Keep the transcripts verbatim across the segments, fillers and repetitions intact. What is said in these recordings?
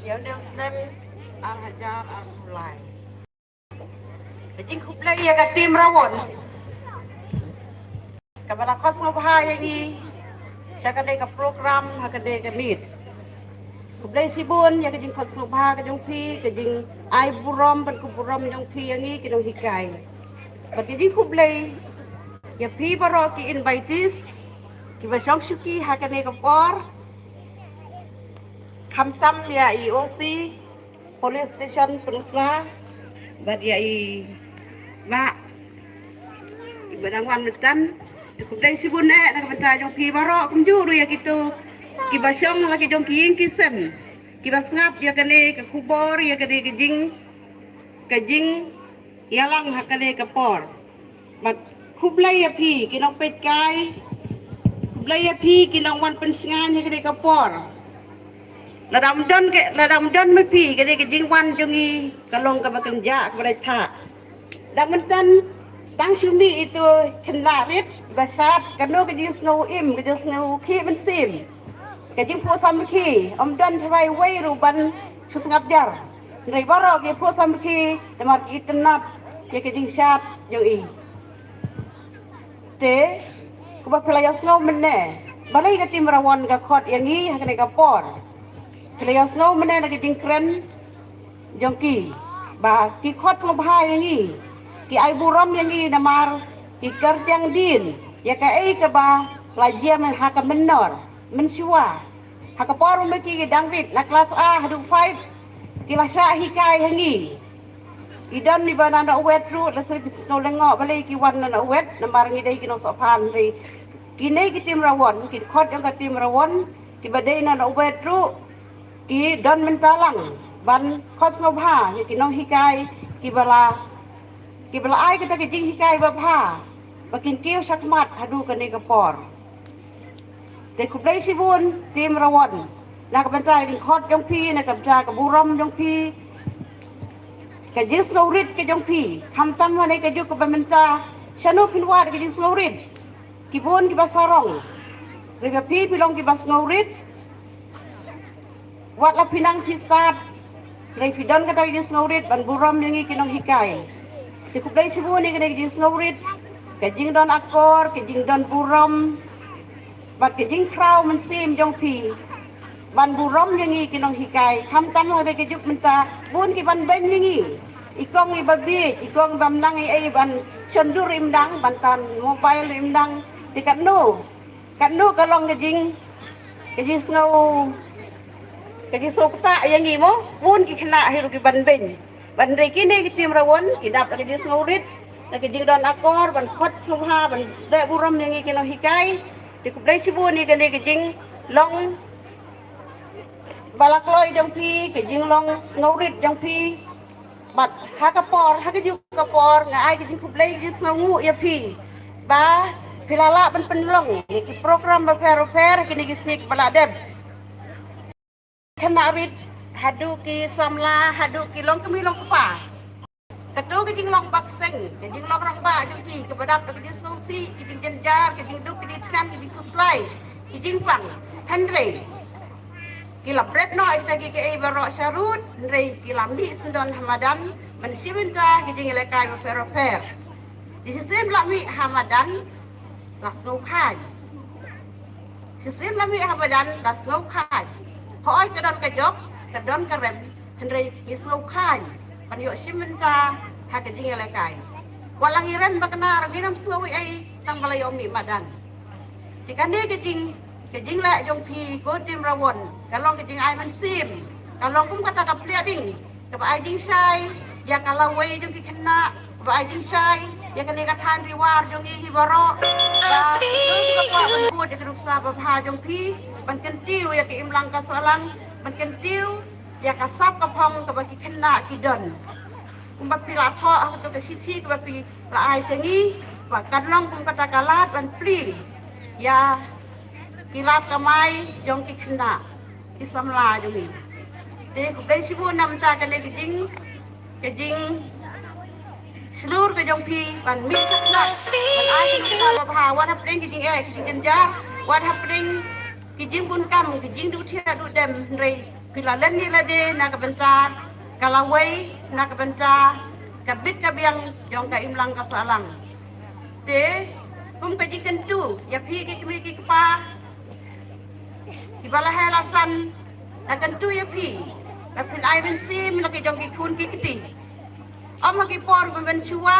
ïa une u snem ar hajar arphew lai. Ka jingkhublei ïa ka team Rawon kaba la khot sngewbha ïa ngi sha kane ka program ha kane ka miet. Khublei shibun ïa ka jingkhot sngewbha ka jong phi, ka jingai burom bad ka burom jong phi ïa ngi ki nonghikai. Bad ka jingkhublei ïa phi baroh ki invitees kiba shong shuki ha kane ka por, khamtam ïa i O C Police Station Pynursla bad ïa i Bah iba dang wan mynta. Khublei shibun eh na ka bynta jong phi baroh, kumjuh ruh ïa kito kiba shong la ki jong ki ïing ki sem kiba sngap ïa kane ka khubor, ïa kane ka jing, ka jingïalang ha kane ka por. Bad khublei ïa phi ki nongpeitkai, khublei ïa phi ki nongwan pynshngaiñ ha kane ka por. Lada ym don ke, lada ym don ma phi, kane ka jingwan jong ngi ka long kaba kynjah kaba lait thah. Da mynta tang shu mih ito khynnah rit ba shad, kano ka jingsngew im, ka jingsngew khih mynsiem, ka jingphuh samrkhie, ym don tharai wei ruh ban shu sngap jar. Hynrei baroh ki phuh samrkhie namar ki itynnad ïa ka jingshad jong i. Te kumba phi la ïohsngew mynne, balei ka team Rawon ka khot ïa ngi ha kane ka por. Phi la ïohsngew mynne na ka jingkren jong ki ba ki khot sngewbha ïa ngi, ki ai burom ïa ngi namar ki kyrtiang dien ïa kaei kaba la jia ha ka mynnor mynshuwa. Ha ka por ba ma ki ki dang rit na klas A haduh five, ki la shah hikai ha ngi. I don iba na Nongwet ruh, lehse phi sngewlyngngoh balei ki wan na Nongwet, namar ngi dei ki nongsohphan ri. Kine ki team Rawon, ki khot jong ka team Rawon, kiba dei na Nongwet ruh ki don mynta lang ban khot sngewbha ïa ki nonghikai kiba la, kiba la ai kata ka jinghikai babha ba kin kiew shakhmat haduh kane ka por. Te khublei shibun team Rawon na ka bynta ka jingkhot jong phi, na ka bynta ka burom jong phi, ka jingsngewrit ka jong phi. Khamtam ha kane ka juk kaba mynta, shano phin wad ka jingsngewrit? Ki bun kiba sarong. Hynrei ba phi phi long kiba sngewrit. Wat la phi nang phi stad, hynrei phi don kata ka jingsngewrit ban burom ïa ngi ki nonghikai. Te khublei shibun ïa kane ka jingsngewrit, ka jingdon akor, ka jingdon burom bad ka jingkhraw mynsiem jong phi ban burom ïa ngi ki nonghikai. Khamtam ha kane ka juk mynta bun ki ban beiñ ïa ngi. I kong iba bieit, i kong iba ym nang ei ei ban shon dur im dang, ban tan mobile im dang. Te katno, katno ka long ka jing, ka jingsngew, ka jingsngewkta ïa ngi mo, bun ki khynnah hi ruh ki ban beiñ. Bad hynrei kine ki team Rawon ki dap da ka jingsngewrit, da ka jingdon akor ban khot sngewbha, ban leh burom ïa ngi ki nonghikai. Te khublei shibun ïa kane ka jinglong ba la kloi jong phi, ka jinglong sngewrit jong phi. Bad ha ka por, ha ka juk ka por, nga ai ka jingkhublei, ka jingsngewnguh ïa phi ba phi la lah ban pynlong ïa ki program bapher bapher ha kine ki sngi ba la dep. Khynnah rit haduh ki samla, haduh ki longkmie longkpa. Kato ka jinglong bakseng, ka jinglong rangbah jong ki kaba dap da ka jingsngewsih, ka jingjynjar, ka jingduk, ka jingthngan, ka jingkhuslai, ka jingpang. Hynrei ki la bret noh ïa kita kiei kiei baroh sharud, hynrei ki la mih syndon ha madan ban shim bynta ki jingïalehkai bapher bapher. Te shisien la mih ha madan la sngewkhia. Shisien la mih ha madan la sngewkhia. Hooid ka don ka jop, ka don ka rem, hynrei ngi sngewkhia ban ïoh shim bynta ha ka jingïalehkai. Wat la ngi rem ba kynnoh ruh ngim sngew ei ei tang ba la ïoh mih madan. Te kane ka jing, ka jingleh jong phi ko team Rawon ka long ka jingai mynsiem, ka long kum kata ka pliah ding kaba ai jingshai ïa ka lawei jong ki khynnah, kaba ai jingshai ïa kane ka thaiñ Ri War jong ngi hi baroh. Ba ki kwah ban bud ïa ka nuksa babha jong phi, ban kyntiew ïa ka imlang ka sahlang, ban kyntiew ïa ka sap ka phong kaba ki khynnah ki don. Kumba phi la thoh ha kato ka shithi kaba phi la ai sha ngi, ba kan long kum kata ka lad ban plie ïa ki lad kamai jong ki khynnah, ki samla jong ngi. Te khublei shibun na ka bynta kane ka jing, ka jingshlur ka jong phi ban mih shakhmat, ban ai ka nuksa babha, wat hapdeng ki jingeh ki jingjynjar, wat hapdeng ki jingbun kam, ki jingduh thiah duh dem, hynrei Phi la len ïa lade na ka bynta ka lawei, na ka bynta ka bit ka biang jong ka imlang ka sahlang. Te kum ka jingkyntu ïa phi ki kmie ki kpa kiba la heh la san, la kyntu ïa phi ba phin ai mynsiem ïa la ki jong ki khun ki kti. Ym ha ki por ba mynshuwa,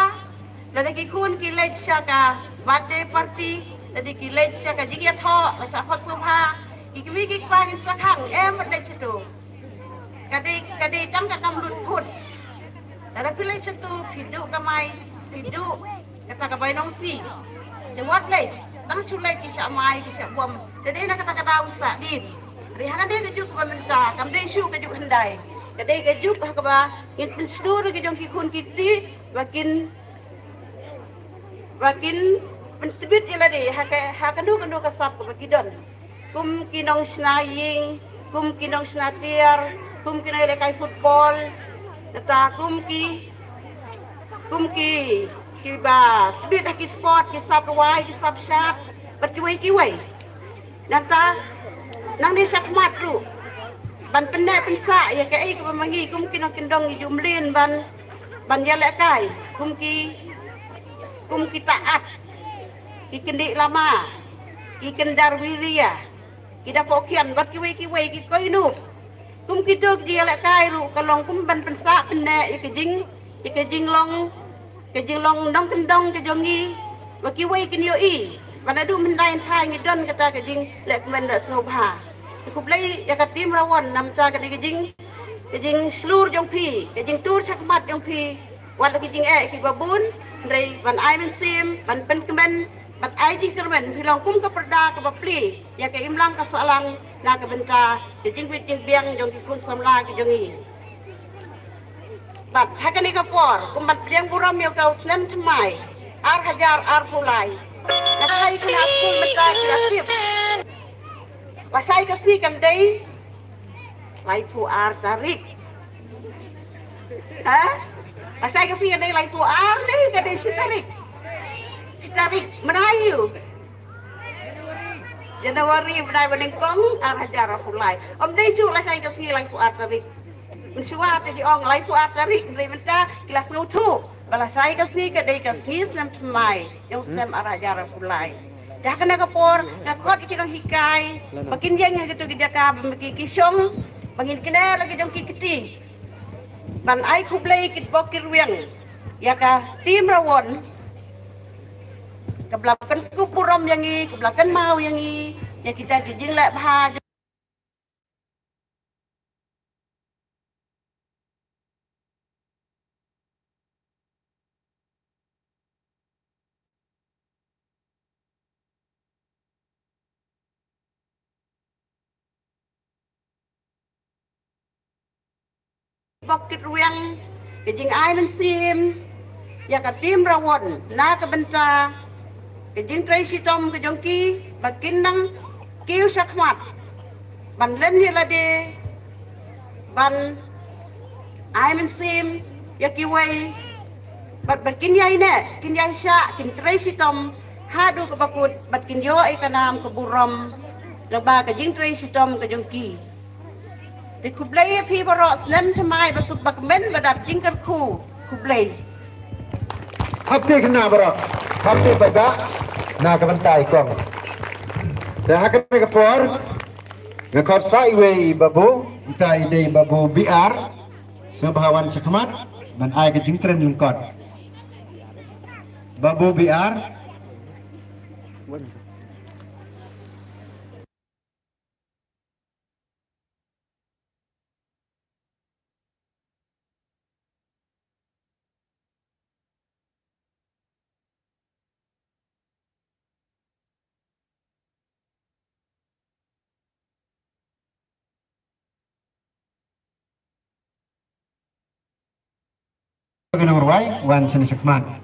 lada ki khun ki leit sha ka birthday party, lada ki leit sha ka jingïathoh, la sha khot sngewbha, ki kmie ki kpa kin sa khang, em, wat leit shato. Ka dei, ka dei tang ka kam lut phut. Lada phi leit shato, phi duh kamai, phi duh kata ka bainongsi. Te wat leit, tang shu leit ki shah mai, ki shah bom. Te dei na kata ka daw sa dien. Hynrei ha kane ka juk kaba mynta, kam dei shuh ka juk hyndai. Ka dei ka juk ha kaba ngin pynshlur ki jong ki khun ki kti, ba kin, ba kin pyntbit ïa lade ha ka, ha kano kano ka sap kaba ki don. Kum ki nongshna ïing, kum ki nongshna tiar, kum ki nongïalehkai football, kata kum ki, kum ki, kiba tbit ha ki sport, ki sap rwai, ki sap shad, bad kiwei kiwei. Nangta, nangne shakhmat ruh ban pynneh pynsah ïa kaei kaba ma ngi kum ki nongkyndong ngi ju mlien ban, ban ïalehkai kum ki, kum ki taat, ki kyndit lama, ki kyndar wiria, ki dapoh khian bad kiwei kiwei ki koinuk. Kum kito ki jingïalehkai ruh ka long kum ban pynsah pynneh ïa ka jing, ïa ka jinglong, ka jinglong nongkyndong ka jong ngi, ba kiwei kin ïohi ba naduh mynta hynrei ngi don kata ka jinglehkmen da sngewbha. Te khublei ïa ka team Rawon namar ka dei ka jing, ka jingshlur jong phi, ka jingtur shakhmat jong phi. Wat la ki jingeh kiba bun, hynrei ban ai mynsiem, ban pynkmen, ban ai jingkyrmen, phi long kum ka pyrda kaba plie ïa ka imlang ka sahlang na ka bynta ka jingwit jingbiang jong ki khun samla ki jong ngi. Bad ha kane ka por, kum ban pdiang burom ïa uta u snem thymmai ar hajar arphew lai, nga sa ïa kane ka skul mynta ki la tip. Lashai ka sngi kan dei laiphew ar tarik. Ha? Lashai ka sngi kan dei laiphew ar ne ka dei shi tarik? Shi tarik. Mynta aïu? January, bnai ba nyngkong ar hajar arphew lai. Ym dei shuh lashai ka sngi laiphew ar tarik. Mynshuwa te ki ong laiphew ar tarik, hynrei mynta ki la sngewthuh ba lashai ka sngi ka dei ka sngi snem thymmai jong u snem ar hajar arphew lai. Te ha kane ka por nga khot ïa ki nonghikai ba kin ïeng ha kito ki jaka ba ma ki ki shong, ba ngin kynnoh la ki jong ki kti ban ai khublei kitbok kitrwiang ïa ka team Rawon kaba la pynkup burom ïa ngi, kaba la kynmaw ïa ngi ïa kita ki jingleh bha. Bok kitrwiang, ka jingai mynsiem ïa ka team Rawon na ka bynta ka jingtrei shitom ka jong ki, ba kin nang kiew shakhmat ban len ïa lade, ban ai mynsiem ïa kiwei, bad ba kin ïai neh, kin ïai shah, kin trei shitom haduh kaba kut, bad kin ïoh ïa ka nam ka burom lyngba ka jingtrei shitom ka jong ki. Te khublei ïa phi baroh, snem thymmai ba suk ba kmen ba dap jingkyrkhu. Khublei. Hapdeng khynnah baroh, hapdeng ba dap na ka bynta i kong. Te ha kane ka por nga khot sa iwei i babu, ita i dei babu B R. Sngewbha wan shakhmat ban ai ka jingkren lyngkot. Babu B R. Ka nongrwai wan shane shakhmat.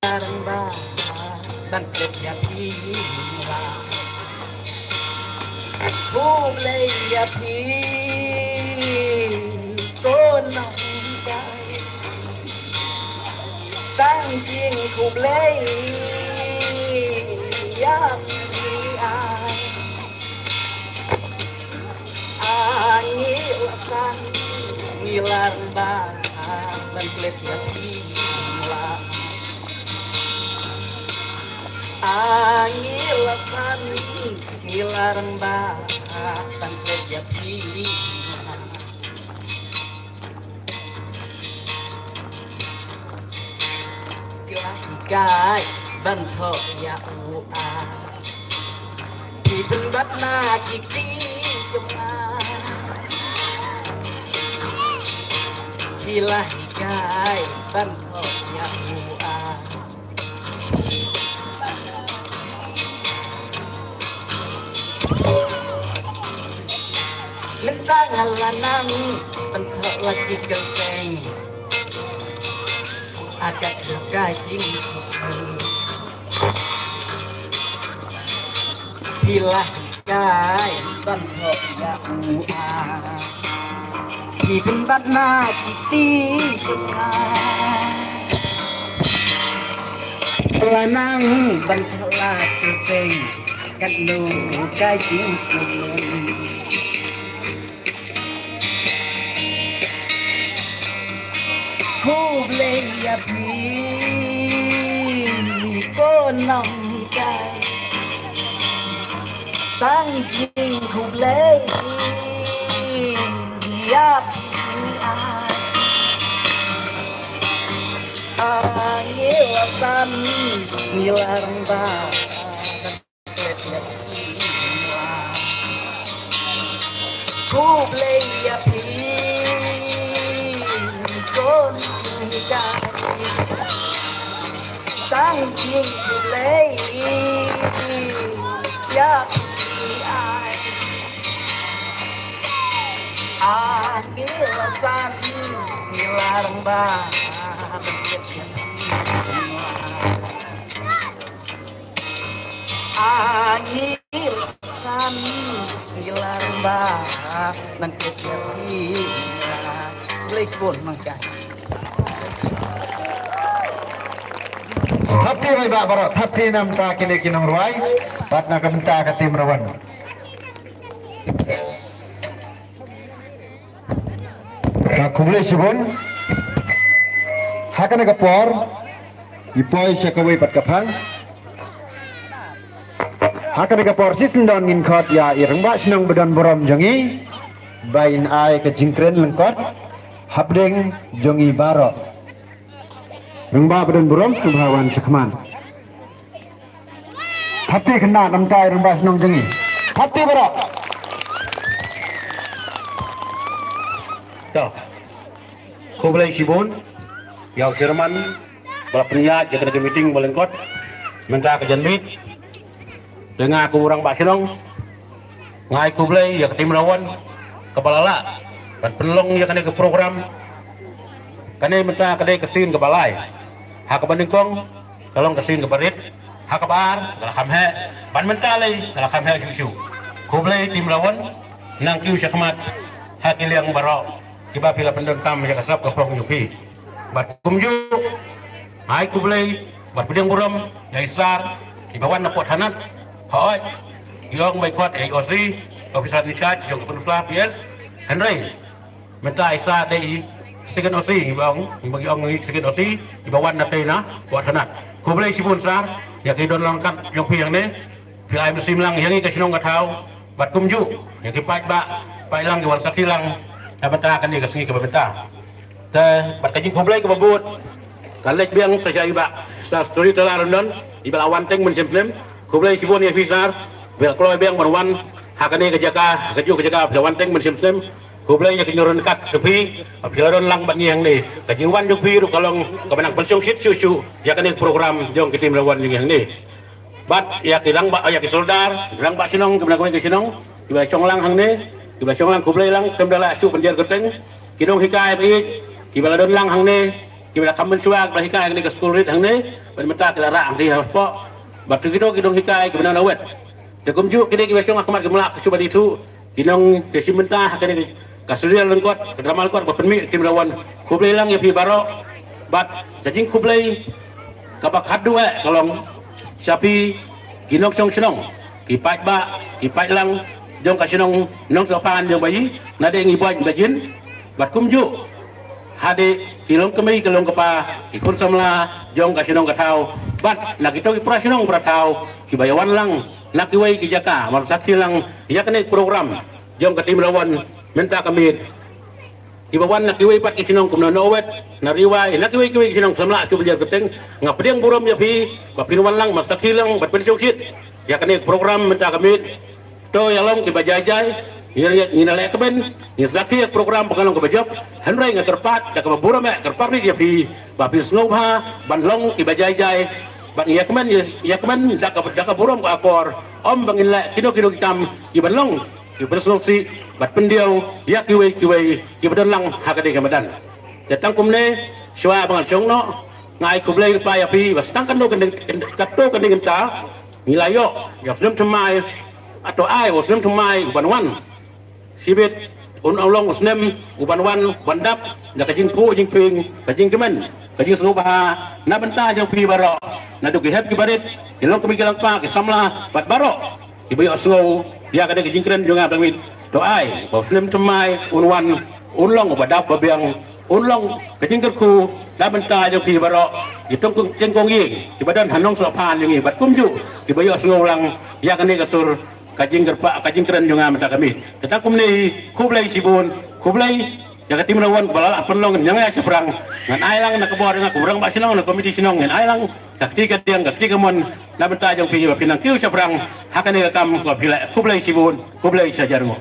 Rangbah ban klet ïa phi. Khublei ïa phi ko nonghikai. Tang jingkhublei ïa phi ai. A ngi la san, ngi la rangbah ban klet ïa phi la. A ngi la san, ngi la rangbah ban klet ïa phi la. Ki la hikai ban thoh ïa u a. Ki pynbat na ki kti jong nga. Ki la hikai ban thoh ïa u a. Mynta nga la nang ban thoh la ki kyrteng. A kat ka jingsuk. Phi la hikai ban thoh ïa u a. Phi pynbat na ki kti jong nga. La nang ban thoh la ki kyrteng. Katno ka jingsuk. Khublei ïa phi ko nonghikai. Tang jingkhublei ïa phi ai. A ngi la san, ngi la rangbah. Khublei ïa phi ko nonghikai. Tang jingkhublei ïa phi ai. A ngi la san, ngi la rangbah. A ngi la san, ngi la rangbah ban klet ïa phi. Khublei shibun nonghikai. Thap ti bai ba baroh, thap ti na bynta kine ki nongrwai bad na ka bynta ka team Rawan. Ka khublei shibun. Ha kane ka por ngi poi sha kawei pat ka phang. Ha kane ka por shisien don ngin khot ïa i rangbah shnong ba don burom jong ngi ba in ai ka jingkren lyngkot hapdeng jong ngi baroh. Rangbah ba don burom sngewbha wan sha khmat. Thap ti khynnah namar i rangbah shnong jong ngi. Thap ti baroh. To. Khublei shibun ïa u chairman ba la pynïaid ïa kane ka meeting ba lyngkot mynta ka janmiet. Te nga kum u rangbah shnong nga ai khublei ïa ka team Rawan kaba la lah ban pynlong ïa kane ka program. Kane mynta ka dei ka sien kaba lai. Ha kaba nyngkong ka long ka sien kaba rit, ha kaba ar ka la kham heh, bad mynta lei ka la kham heh shuh shuh. Khublei team Rawan, nang kiew sha khmat ha ki liang baroh kiba phi la pyndonkam ïa ka sap ka phong jong phi. Bad kumjuh ai khublei bad pdiang burom ïa i Sar kiba wan na Port Hanat. Hooid, i ong ba i khot ïa i O C, Officer in Charge jong ka Pynursla P S. Hynrei mynta i Sar dei i Second O C, i ba ong, i ba ong i Second O C i ba wan na tei na Port Hanat. Khublei shibun Sar ïa ki don lang kat jong phi hangne. Phi la ai mynsiem lang ïa ngi ka shnong ka thaw bad kumjuh ïa ki paidbah paidlang ki wan sakhi lang na bynta kane ka sngi kaba mynta. Te bad ka jingkhublei kaba bud ka leit biang sa sha i Bah Star Storyteller London, i ba la wan teng mynshem snem. Khublei shibun ïa phi Sar, ba la kloi biang ban wan ha kane ka jaka, ha kajuh ka jaka ba la wan teng mynshem snem. Khublei ïa ki nongryngkat jong phi ba phi la don lang bad ngi hangne. Ka jingwan jong phi ruh ka long kaba nang pynshongshit shuh shuh ïa kane ka program jong ki team Rawan jong ngi hangne. Bad ïa ki rangbah, ïa ki soldar, ki rangbah shnong, ki rangbah shnong, kiba shong lang hangne, kiba shong lang khublei lang, khlem da lah shuh ban jer kyrteng, ki nonghikai ba ïeit, kiba la don lang hangne, kiba la kham mynshuwa, kiba la hikai ha kane ka skul rit hangne, bad mynta ki la rah hangtei hapoh. Bad kito ki nonghikai kiba na lawet. Te kumjuh kine kiba shong ha khmat ki mlak ki shu ba di thuh, ki nong ki shim bynta ha kane ka serial lyngkot, ka drama lyngkot ba pynmih Team Rawan. Khublei lang ïa phi baroh. Bad ka jingkhublei kaba khatduh eh ka long sha phi ki nongshong shnong, ki paidbah, ki paidlang jong ka shnong Nongsohphan jong Bayi, nadei ngi Boit Bajin, bad kumjuh hadei ki longkmie ki longkpa, ki khun samla jong ka shnong ka thaw, bad na kito ki para shnong para thaw kiba ïa wan lang na kiwei ki jaka ban sakhi lang ïa kane ka program jong ka Team Rawan mynta ka miet. Kiba wan na kiwei pat ki shnong kumno na Nongwet, na Ri Wai, na kiwei kiwei ki shnong samla shu bynta kyrteng, nga pdiang burom ïa phi ba phin wan lang ban sakhi lang bad pynshongshit ïa kane ka program mynta ka miet. To ïa long kiba jai jai, ngi ngi na leh kmen, ngi sakhi ïa ka program ba ka long kaba jop. Hynrei nga kyrpad da kaba burom eh, kyrpad rit ïa phi ba phin sngewbha ban long kiba jai jai, ban ïa kmen, ïa kmen da ka, da ka burom ka akor. Ym ba ngin leh kino kino ki kam kiban long ki pynsngewsih bad pyndiaw ïa kiwei kiwei kiba don lang ha kane ka madan. Te tang kumne, shuwa ba ngan shong noh, nga ai khublei lypa ïa phi ba sa tang katto katne, katto katne kynta ngi la ïoh ïa u snem thymmai. Hato ai u snem thymmai uban wan, shibit un long u snem uban wan ban dap da ka jingphuh jingphieng, ka jingkmen, ka jingsngewbha na bynta jong phi baroh, naduh ki hep ki barit, ki longkmie ki longkpa, ki samla bad baroh kiba ïohsngew ïa kane ka jingkren jong nga ba miet. To ai ba u snem thymmai un wan, un long uba dap ba biang, un long ka jingkyrkhu na bynta jong phi baroh, ki tong, tong kong ïing kiba don ha Nongsohphan jong ngi bad kumjuh kiba ïohsngew lang ïa kane ka sur, ka jingkyrpad, ka jingkren jong nga mynta ka miet. Te tang kumne, khublei shibun, khublei ïa ka Team Rawan ba la lah pynlong ngan ïa shaphrang. Ngan ai lang na ka bor nga kum rangbah shnong, na komiti shnong, ngan ai lang ka kti ka diang, ka kti ka mon na bynta jong phi ba phin nang kiew shaphrang ha kane ka kam kaba phi leh. Khublei shibun, khublei shihajar nguh.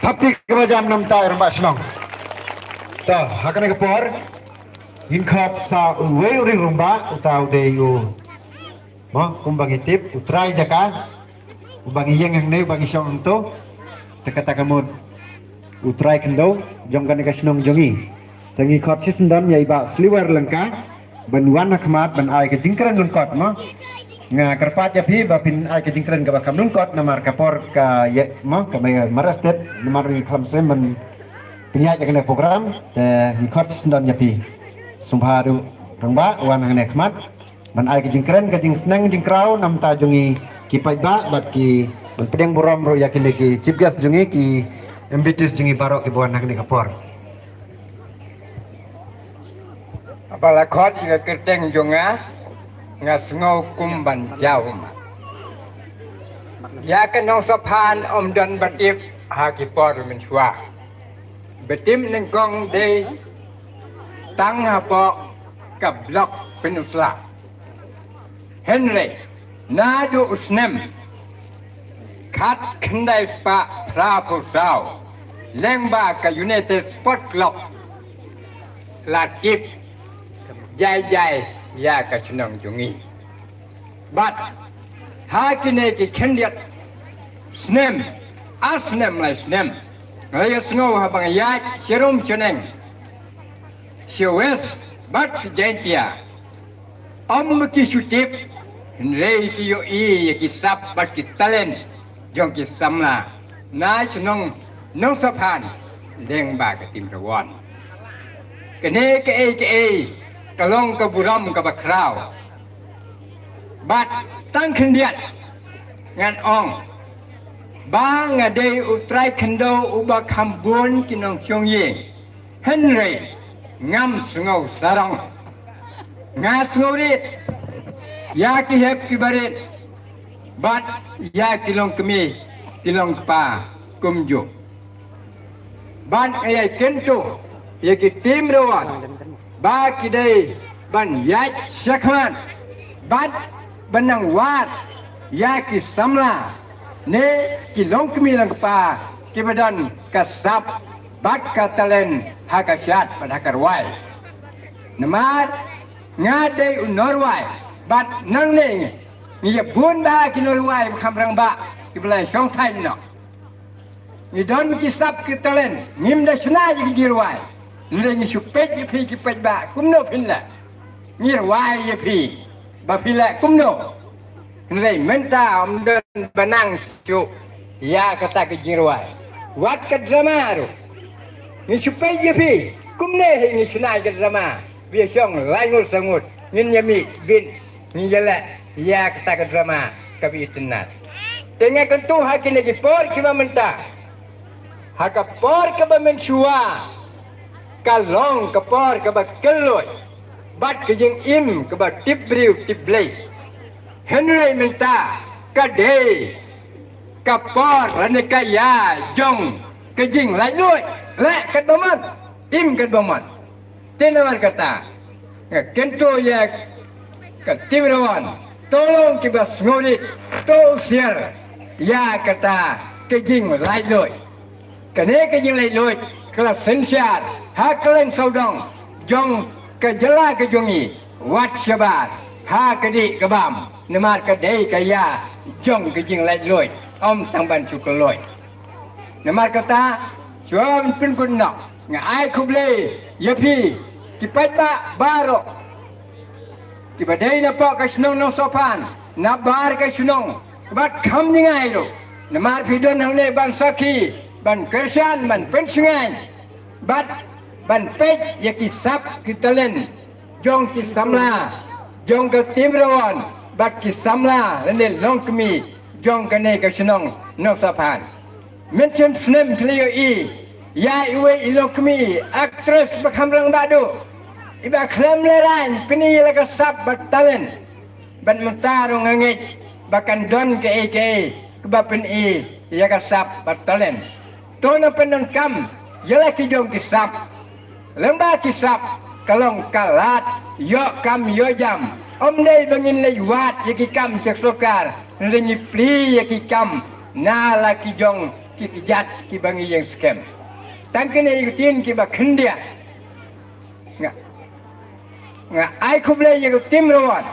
Thap kti kaba jam na bynta rangbah shnong. To, ha kane ka por ngin khot sa uwei u ring rangbah, uta u dei u Mo, kumba ngi tip, u trai jaka uba ngi ïeng hangne, uba ngi shong hangto, te kata ka mut u trai khyndew jong kane ka shnong jong ngi. Te ngi khot shisyndon ïa i Bah Sliwer Lyngka ban wan ha khmat ban ai ka jingkren lyngkot, mo. Nga kyrpad ïa phi ba phin ai ka jingkren kaba kham lyngkot namar ka por ka ïa, mo, ka ïa mareh stet, namar ngi khlem shem ban pynïaid ïa kane ka program. Te ngi khot shisyndon ïa phi. Sngewbha ruh rangbah wan hangne ha khmat ban ai ka jingkren, ka jingsneng jingkraw na bynta jong ngi ki paidbah bad ki, ban pdiang burom ruh ïa kine ki chief guest jong ngi, ki invited jong ngi baroh kiba wan ha kane ka por. Haba la khot ïa ka kyrteng jong nga, nga sngew kum ban jaw ma. Ïa ka Nongsohphan ym don ba tip ha ki por mynshuwa. Ba tip nyngkong dei tang hapoh ka Block Peninsula. Hynrei naduh u snem khatkhyndai spah phraphew saw, lyngba ka United Sport Club, la tip jai jai ïa ka shnong jong ngi. Bad ha kine ki khyndiat snem, ar snem lai snem, nga la ïohsngew haba nga ïaid sharum shaneng, sha West bad sha Jaintia, ym ba ki shu tip, hynrei ki ïohi ïa ki sap bad ki talent jong ki samla na shnong Nongsohphan lyngba ka Team Rawon. Kane kaei kaei ka long ka burom kaba khraw. Bad tang khyndiat ngan ong ba nga dei u trai khyndew uba kham bun ki nongshong ïing, hynrei ngam sngew sarong. Nga sngew rit ïa ki hep ki barit bad ïa ki longkmie ki longkpa kumjuh. Bad nga ïai kyntu ïa ki Team Rawon ba ki dei ban ïaid shakhmat bad ban nang wad ïa ki samla ne ki longkmie longkpa kiba don ka sap bad ka talent ha ka shad bad ha ka rwai. Namar nga dei u nongrwai bad nangne ngi ïa bun bha ki nongrwai ba kham rangbah kiba la shong thaiñ noh. Ngi don ki sap ki talent, ngim da shna ïa ki jingrwai. Ngi shu peit ïa phi ki paidbah kumno phin leh. Ngi rwai ïa phi ba phi leh kumno. Hynrei mynta ym don ba nang shuh ïa kata ka jingrwai. Wat ka drama ruh. Ngi shu peit ïa phi kumne hi ngi shna ïa ka drama. Ba ïa shong lai ngut sa ngut ngin ïa mih bit ngi ïa leh ïa kata ka drama kaba itynnad. Te nga kyntu ha kine ki por kiba mynta. Ha ka por kaba mynshuwa ka long ka por kaba kylluid bad ka jingim kaba tip briew tip Blei. Hynrei mynta ka dei ka por lane ka ïa jong ka jinglaitluid. Leh katba mon, im katba mon. Te namar kata nga kyntu ïa ka Team Rawon, to long kiba sngewrit, to u siar ïa kata ka jinglaitluid. Kane ka jinglaitluid ka la synshar ha kylleng sawdong jong ka jylla ka jong ngi, wat shabar ha ka dih ka bam. Namar ka dei ka ïa jong ka jinglaitluid, ym tang ban shu kylluid. Namar kata shuwa ban pynkut noh nga ai khublei ïa phi ki paidbah baroh kiba dei na poh ka shnong Nongsohphan, na bar ka shnong, bad kham jngai ruh. Namar phi don hangne ban sakhi, ban kyrshan, ban pynshngaiñ bad ban peit ïa ki sap ki talent jong ki samla jong ka Team Rawon bad ki samla lane longkmie jong kane ka shnong Nongsohphan. Mynshem snem phi la ïohi ïa iwei i longkmie actress ba kham rangbah duh, iba khlem lehraiñ pyni ïa la ka sap bad talent. Bad mynta ruh nga ngeit ba kan don kaei kaei kaba pyni ïa ka sap bad talent. To nang pyndonkam ïa la ki jong ki sap. Lyngba ki sap ka long ka lad ïoh kam ïoh jam. Ym dei ba ngin leit wad ïa ki kam sha ka sorkar, hynrei ngi plie ïa ki kam na la ki jong ki kjat kiba ngi ïeng skhem. Tang kine ki ktien kiba khyndiat. Nga, nga ai khublei ïa ka Team Rawon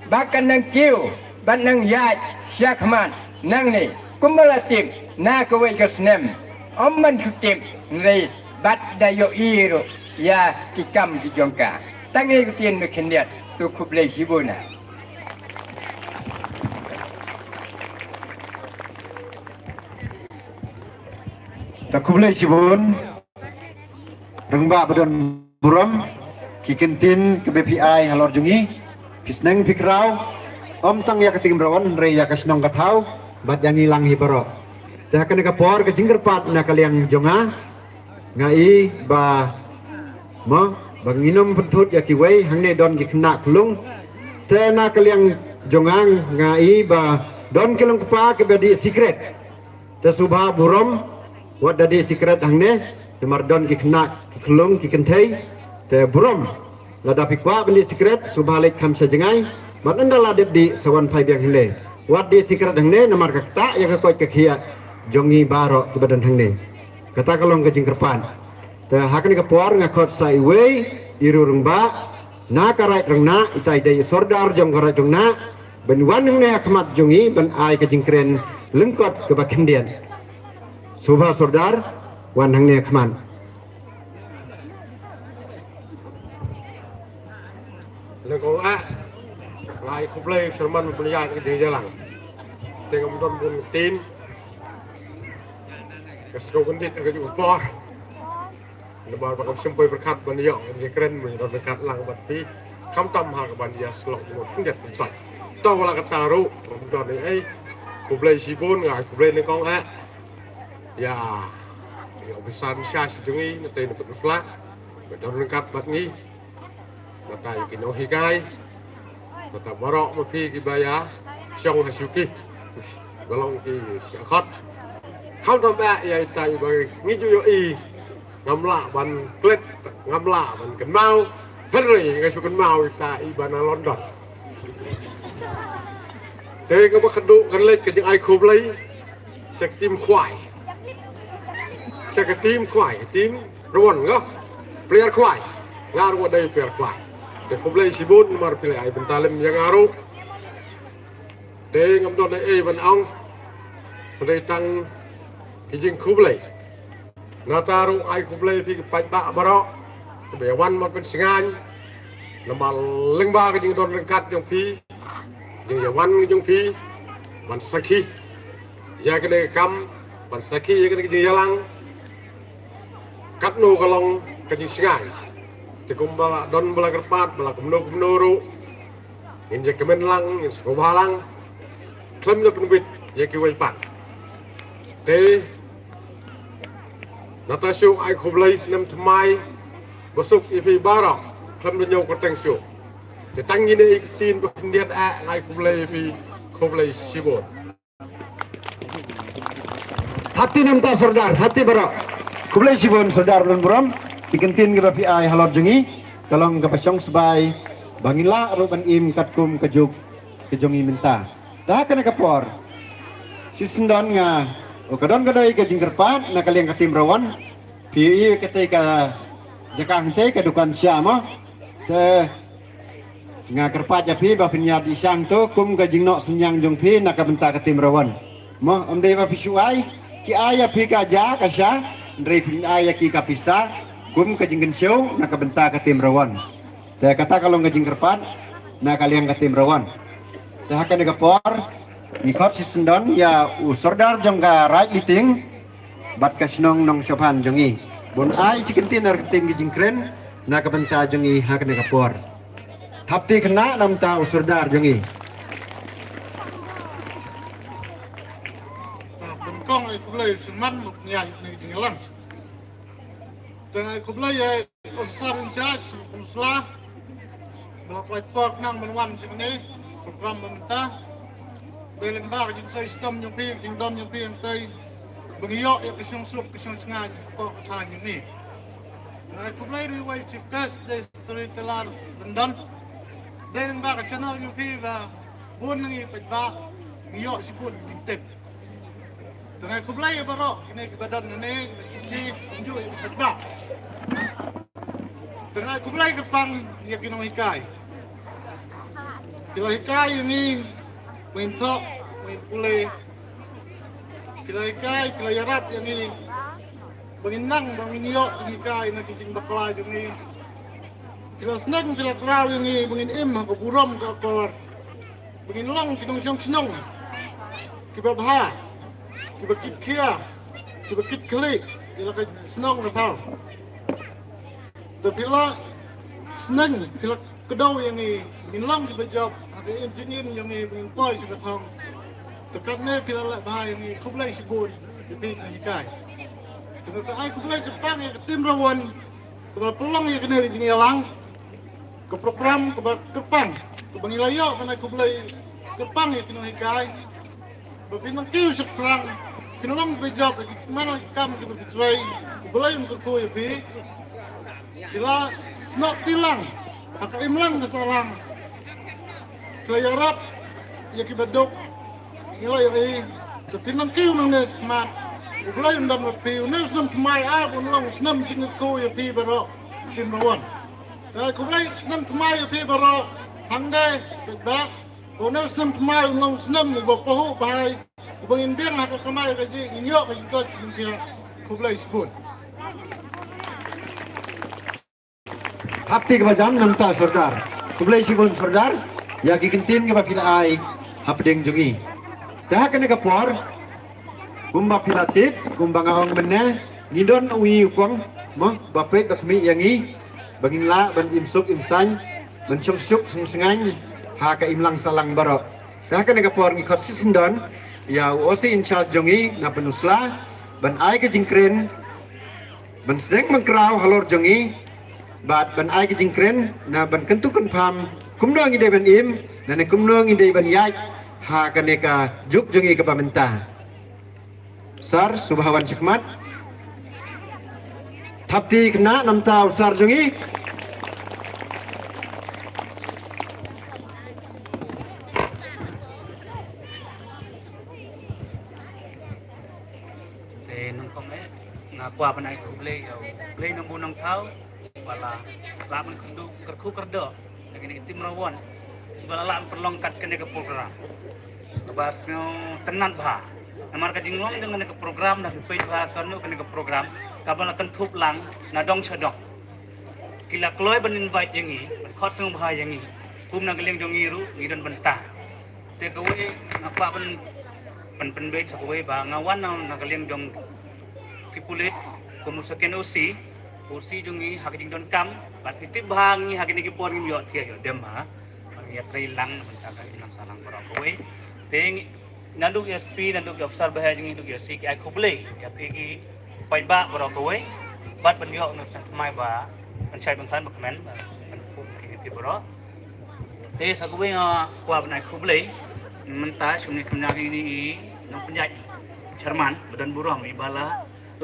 ba kan nang kiew bad nang ïaid shakhmat nangne kumba la tip na kawei ka snem. Ym ban shu tip hynrei bad da ïohi ruh ïa ki kam ki jong ka. Tang ïa ka ktien ba khyndiat, to khublei shibun. To khublei shibun. Rangbah ba don burom, ki kyntien kiba phi ai halor jong ngi, phi sneng phi khraw, ym tang ïa ka Team Rawon hynrei ïa ka shnong ka thaw bad ïa ngi lang hi baroh. Te ha kane ka por ka jingkyrpad na ka liang jong nga, nga i ba mo ba ngin ym pynthut ïa kiwei, hangne don ki khynnah khunlung. Te na ka liang jong nga nga i ba don ki longkpa kiba dih sikret. Te sngewbha burom wat da dih sikret hangne, namar don ki khynnah ki khunlung ki kynthei. Te burom lada phi kwah ban dih sikret sngewbha leit kham sha jngai, bad ynda la dep dih sa wan phai biang hangne. Wat dih sikret hangne namar ka ktah ïa ka koit ka khiah jong ngi baroh kiba don hangne. Kata ka long ka jingkyrpad. Te ha kane ka por nga khot sa iwei i rangbah na ka Raid Rangnah, itai dei i sordar jong ka Raid Rangnah, ban wan hangne ha khmat jong ngi ban ai ka jingkren lyngkot kaba khyndiat. Sngewbha sordar wan hangne ha khmat. Leng kong ah, nga ai khublei syrman ban ïaid ka jingïalang. Te ngam don bun ktien, ka sngew kyndit ka juh por. Namar ba kam shym poi pyrkhat ban ïoh ban ïakren, ban ïa don ryngkat lang bad phi, khamtam ha kaban ïa slok jingmut khyndiat khynsoit. To wat la katta ruh, ngam don ei ei. Khublei shibun, nga ai khublei leng kong ah ïa i ophisar in charge jong ngi na tei na Pynursla ba don ryngkat bad ngi. Bad ïa ki nonghikai, bad baroh ma phi kiba ïa shong ha shuki ba long ki sha khot. Khamtam eh ïa ita iba ngi ju ïohi, ngam lah ban klet, ngam lah ban kynmaw. Hynrei nga shu kynmaw ita iba na London. Te kaba khatduh kan leit ka jingai khublei sha ka team khwai. Sha ka team khwai, team Rawon nga player khwai. Nga ruh dei player khwai. Te khublei shibun namar phi la ai bynta lem ïa nga ruh. Te ngam don ei ei ban ong, hynrei tang ki jingkhublei. Nangta ruh ai khublei phi ki paidbah baroh. ba ïa wan ban pynshngaiñ namar lyngba ka jingdon ryngkat jong phi, jingïawan jong phi ban sakhi ïa kane ka kam, ban sakhi ïa kane ka jingïalang katno ka long ka jingshngaiñ. Te kumba la don ba la kyrpad ba la kumno kumno ruh ngin ïakmen lang, ngin sngewbha lang khlem da pynwit ïa kiwei pat. Te nangta shu ai khublei snem thymmai basuk ïa phi baroh khlem da ñiew kyrteng shuh. Te tang ine i ktien ba khyndiat, ai khublei ïa phi, khublei shibun. Hati nangta Sordar, hati baroh. Khublei shibun Sordar Lun Burom. Ki kyntien kiba phi ai halor jong ngi ka long kaba shong sbai ba ngin lah ruh ban im katkum ka juk ka jong ngi mynta. Te ha kane ka por, shisyndon nga, u ka don ka dei ka jingkyrpad na ka liang ka Team Rawon. Phi ïohi katei ka jaka hangtei ka dukan sha mo. Te nga kyrpad ïa phi ba phin ïa dih shang to kum ka jingnoh synñiang jong phi na ka bynta ka Team Rawon. Mo, ym dei ba phi shu ai, ki ai ïa phi ka ja ka sha, hynrei phin ai ïa ki ka pisa kum ka jingkynshew na ka bynta ka Team Rawon. Te kata ka long ka jingkyrpad na ka liang ka Team Rawon. Te ha kane ka por ngi khot shisyndon ïa u Sordar jong ka Raid Liting bad ka shnong Nongshophan jong ngi ban ai shi kyntien ar kyntien ki jingkren na ka bynta jong ngi ha kane ka por. Thapti khynnah nangta u Sordar jong ngi. Nyngkong ai khublei sngewbha ïa kane ka jingïalang. Te ai khublei ïa Officer in charge, Officer, ba la pynpaw por nang ban wan jong kane program mynta. Dei lyngba ka jingtrei shitom jong phi, jingdon jong phi hangtei ba ngi ïoh ïa ka shongsuk ka shongshngaiñ hapoh ka thaiñ jong ngi. Te ai khublei ruh ïa u Chief Guest, dei storyteller London. Dei lyngba ka channel jong phi ba bun ngi paidbah ngi ïoh shibun jingtip. Te nga ai khublei ïa baroh kine kiba don hangne, kiba sngewthuh kumjuh ïa ki paidbah. Te nga ai khublei kyrpang ïa ki nonghikai. Ki la hikai ïa ngi ba ngin thoh, ba ngin pule. Ki la hikai, ki la ïarap ïa ngi ba ngin nang, ba ngin ïoh jinghikai na ki jingbakla jong ngi. Ki la sneng, ki la kraw ïa ngi ba ngin im ha ka burom ka akor, ba ngin long ki nongshong shnong kiba bha, kiba kit khia, kiba kit khlieh ïa la ka shnong ka thaw. Te phi la sneng, phi la kdew ïa ngi ba ngin long kiba jop ha ka im jingim jong ngi ba ngin poi sha ka thong. Te katne phi la leh bha ïa ngi, khublei shibun ïa phi ki nonghikai. Te nga ai khublei kyrpang ïa ka Team Rawon kaba la pynlong ïa kane ka jingïalang, ka program kaba kyrpang, kaba ngi la ïoh, nga ai khublei kyrpang ïa ki nonghikai. Ba phin nang kiew shaphrang, phin long kiba jop ïa ki, man la ki kam kiba phi trei, U Blei un kyrkhu ïa phi. Ki la snoh ti lang ha ka imlang ka sahlang. Ki la ïarap ïa kiba duk. Ngi la ïohi, te phin nang kiew nangne shakhmat. U Blei un don bad phi, une u snem thymmai ai ba un long u snem jingkyrkhu ïa phi baroh, Team Rawon. Te ai khublei snem thymmai ïa phi baroh, hangne, bad ba une u snem thymmai un long u snem uba pahuh bha, uba ngin biang ha ka kamai kajih, ngin ïoh ka jingkoit jingkhiah. Khublei shibun. Hapti kaba jam nangta Sordar. Khublei shibun Sordar ïa ki kyntien kiba phi la ai hapdeng jong ngi. Te ha kane ka por, kumba phi la tip, kumba nga ong mynne, ngi don uwei u kong mo ba peit ba khmih ïa ngi ba ngin lah ban im suk im saiñ, ban shongsuk shongshngaiñ ha ka imlang sahlang baroh. Te ha kane ka por ngi khot shisyndon ïa u O C in charge jong ngi na Pynursla ban ai ka jingkren, ban sdang ban kraw halor jong ngi, bad ban ai ka jingkren na ban kyntu kynpham kumno ngi dei ban im, na ne kumno ngi dei ban ïaid ha kane ka juk jong ngi kaba mynta. Sir, sngewbha wan shakhmat. Thapti khynnah nangta u Sir jong ngi. Te nyngkong eh, nga kwah ban ai khublei ïa U Blei Nongbuh Nongthaw, ba la lah ban kyrkhu kyrdoh ïa kine ki Team Rawon ba la lah ban pynlong kat kane ka program kaba sngewtynnat bha. Namar ka jinglong jong kane ka program, da phi peit bha kano kane ka program kaba la kynthup lang na dong sha dong. ki la kloi ban invite ïa ngi, ban khot sngewbha ïa ngi. Kum na ka liang jong ngi ruh ngi don bynta. Te kawei nga kwah ban, ban pynbeit sa kawei ba nga wan na, na ka liang jong ki pulit kum u second O C, O C jong ngi ha ka jingdonkam, bad ngi tip ba ngi ha kine ki por ngim ïoh thiah ïoh dem ha. Ban ïatrei lang na bynta ka jingïalang sahlang baroh kawei. Te ngi, naduh ïa S P, naduh ïa officer baheh jong ngi, naduh ïa C K I, khublei ïa phi ki paidbah baroh kawei. Bad ban ïoh na sngewthuh mai ba ban shai ban khlaiñ ba kmen ban kum kine phi baroh. Te sa kawei nga kwah ban ai khublei mynta shuh ne kham ïa kine i nongpynïaid chairman ba don burom i ba la